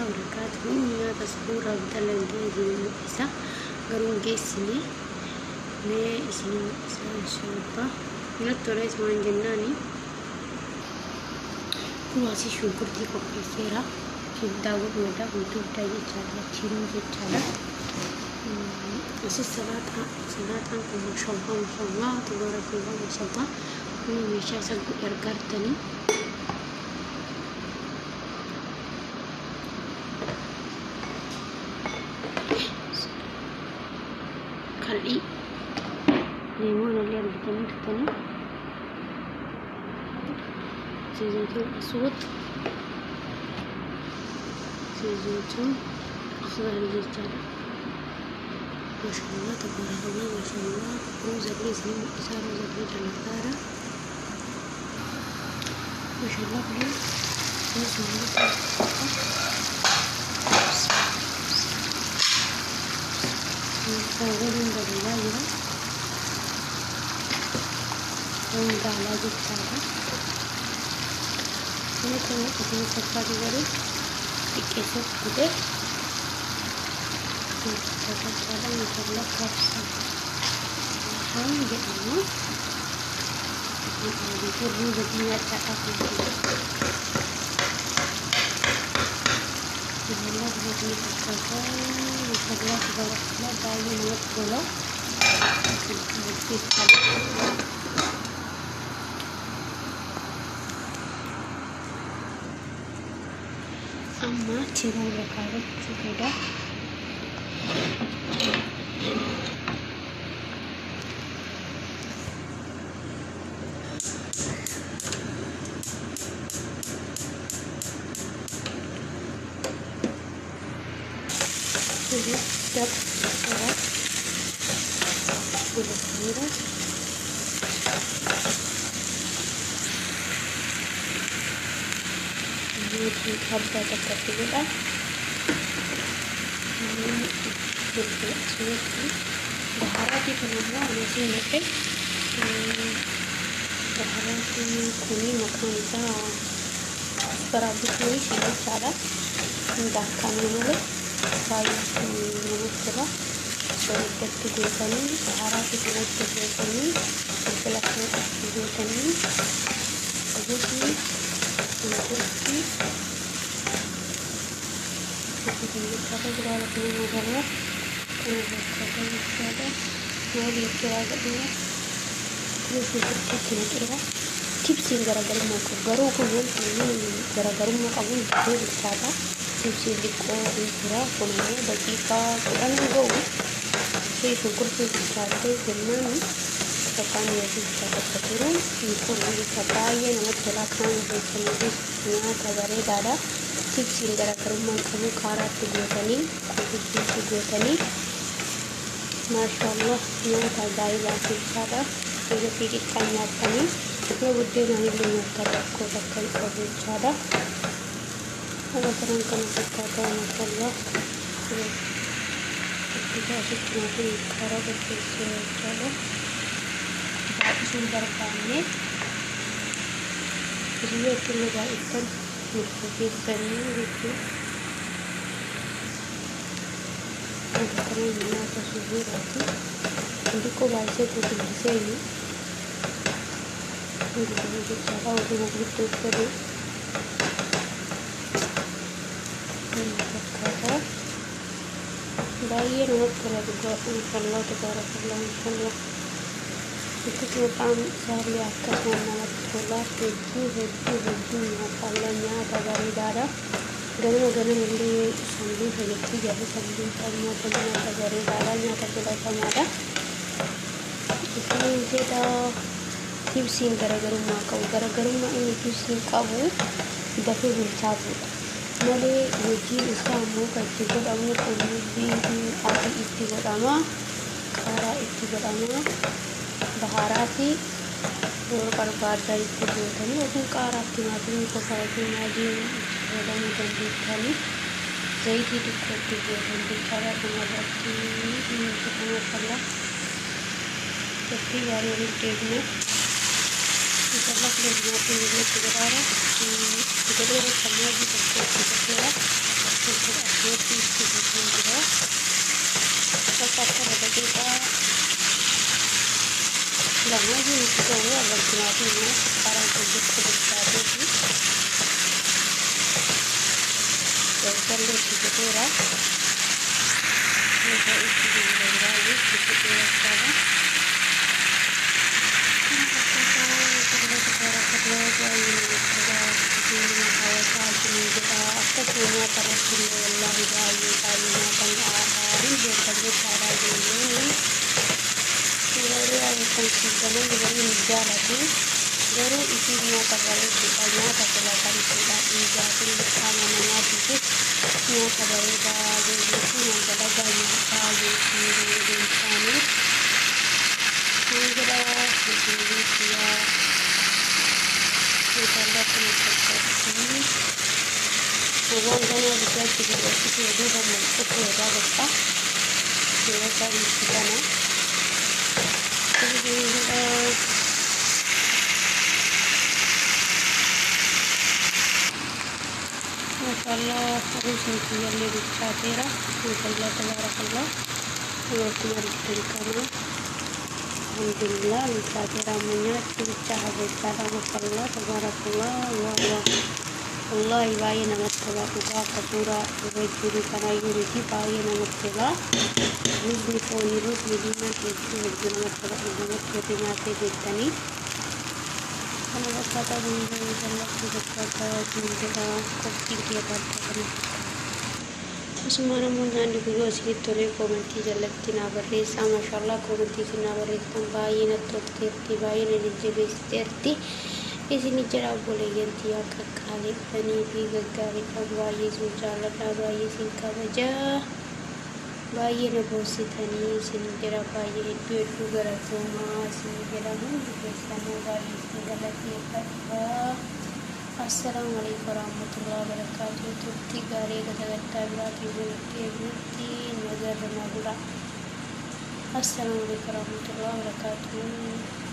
Wabarakaatuh. Nyaata suhuuraaf dalagee isin mul'isa. Garuu hin geessine mee isin mul'isa inshaallah. Natti tolees waan jennaani. Kun asii shunkurtii qopheesseera. Ibiddaa godhu madaa kun ibiddaa jechaadha. Tiruu jechaadha. Asis salaaxaa salaaxaan kun mashallah mashallah tabarakallah mashallah. Kun meeshaa isa godhe argartanii. Kal'ii leemoon illee argitanii turtanii. زيت أسود زيتون أخضر jechaadha. Mashallah tabarakallah mashallah. Ruuza illee isin mul'isaa ruuza illee dalagaara. Mashallah kunis kunis mul'isa. Waliin dalagaa jira. Foon gaalaa jechaadha. Inni kun isin fakkaatu garuu xiqqeessuuf godhe jechaadha. Mashallah kabsa lahaan jedhama. Ruuza nyaachaadha kun. Mashallah ruuza fakkaata. Mashallah tabarakallah baay'ee namatti tola. Amma tiruu irra kaawwachuu fedha. Guddaa qopheesseera. Godhateera. Abbaa tokkotti godha. Filfila asumatti baharaatii kun immoo ani asiin naqe. Baharaatiin kuni maqaan isaa kusbaraa bismii jechaadha. Daakkamee malee baay'ee namatti tola. Soogidatti gootanii baharaatii kanatti gootanii filfila kanatti gootanii qullubbii shunkurtii hojjetan jechaadha. Bilaala kana magaalaa kana fakkaata jechaadha. Waliin jiraa jedhama. Kun shunkurtiitti naqeera. Tibsiin garaagarummaa qabu. Garuu kun wanti inni garaagarummaa qabu dafee bilchaata. Tibsiin xiqqoo hin tura. Kun immoo daqiiqaa 10 ga'u. Ishee shunkurtiin bilchaattee jennaan bakkaan yoo bilchaate akka turu hin turu jecha baay'ee namatti tola. Qaama keessaniifis nyaata bareedaadha. Tibsiin garaagarummaa hin qabu. Qaaraatti gootanii qullubbiitti gootanii maashaallah nyaata ajaa'ibaati jechaadha. Eegasii qiccaan nyaattanii yoo buddeenaan illee nyaattan rakkoo takka hin qabu jechaadha. Haala kanaan kana fakkaata maashaallah. Itti asitti maatiin qaaraa qopheessee jechaadha. Baay'isuu hin barbaanne. Isin yoo itti illee baay'iftan murtoo keessanii jechuudha. Haala kanaan nyaata suhuuraati. Xiqqoo baay'isee guddisee iyyuu. Guddisee jechaadha. Oduu gurguddoo godhee. Kana fakkaata. Baay'ee namatti tola dhugaa. Mashallah tabarakallah mashallah. Akkasuma qaamni isaallee akkasuma namatti tola. Hedduu hedduu hedduu mashallah nyaata bareedaadha. Ganama ganama illee sanduuqa jetti jarri sanduuqa nyaata nyaata bareedaadha. Nyaata filatamaadha. Isiniin jedha tibsiin garaagarummaa qabu. Garaagarummaa inni tibsiin qabu dafee bilchaatudha. Malee hojiin isaa immoo kan itti godhamu qullubbii adii itti godhama. Qaaraa itti godhama. Baharaatii yoo barbaadan itti gootanii yookiin qaaraa timaatimii qofa yookiin maagii itti fayyadamuu dandeettanii. Zayitii xiqqoo itti gootan jechaadha. Dhumarratti mashallah. Turtii gaarii walitti deebina. Mashallah kun timaatimii itti godhaara. Itti godheera kan maagii tokko itti godheera. Abbaan timaatimii sukkaaraan kun xiqqoo bilchaatee fi barbaree itti godheera. Meeshaa itti godheera itti godheera jechaadha. Akkasuma nyaata irratti illee wallaahi baay'ee baay'ee nyaata mi'aadha. Hin beektan jechaadha ijoolleen. Warri kan siigaman garuu hin jaalatu. Garuu isiin nyaata bareeduudha. Nyaata filatamtuudha. Dhiigaatiin qaama namaatiifis nyaata bareedaa jechuun dalagaa nyaataa jechuun isaanii. Jedha ijoollee kiyyaa intalla kana fakkaatti. Waan ganaa bishaatti gurgursiisuu heduu gammachuuf fayyada bakka yeroo isaan itti kana. Maashaallah ruuzni kiyyallee bilchaateera. Maashaallah tabaarakallah. Akkuma argitan kana alhamdulillah bilchaateera amma nyaachuu bichaa hafe jechaadha. Maashaallah tabaarakallah waa wallaahi baay'ee namatti tola dhugaa akka suuraa irra jiru kanaayyuu miti baay'ee namatti tola. Ruuzni foonii ruuzni diimaan hedduu hedduu namatti tola dhugumatti warri nyaatee beektanii. Kana fakkaataa biyya jallachuu fakkaataa jedha qophiin kiyya adda kana. Akkasuma namoonni nyaanni kun yoo isinitti tolee koomentii jalatti naa barreessaa. Maashaallah koomentii isin naa barreessitan baay'ee natti tolteerti baay'ee na jajjabeessiteerti. Isin jedha obboleeyyan tiyyaa qaqqaaleeffanii fi gaggaariidhaan baay'ee isin jaalladha baay'ee isin kabajaa. Baay'ee na boonsitanii isin jedha baay'ee hedduu hedduu galatoomaa isin jedha hundi keessanuu baay'ee isin galateeffadha. Assalaamu alaikum warahmatullahi wabarakatuh. Turtii gaarii sagantaa biraatiin walitti deebinutti nagarra na bula. Assalaamu alaikum warahmatullahi wabarakatuh.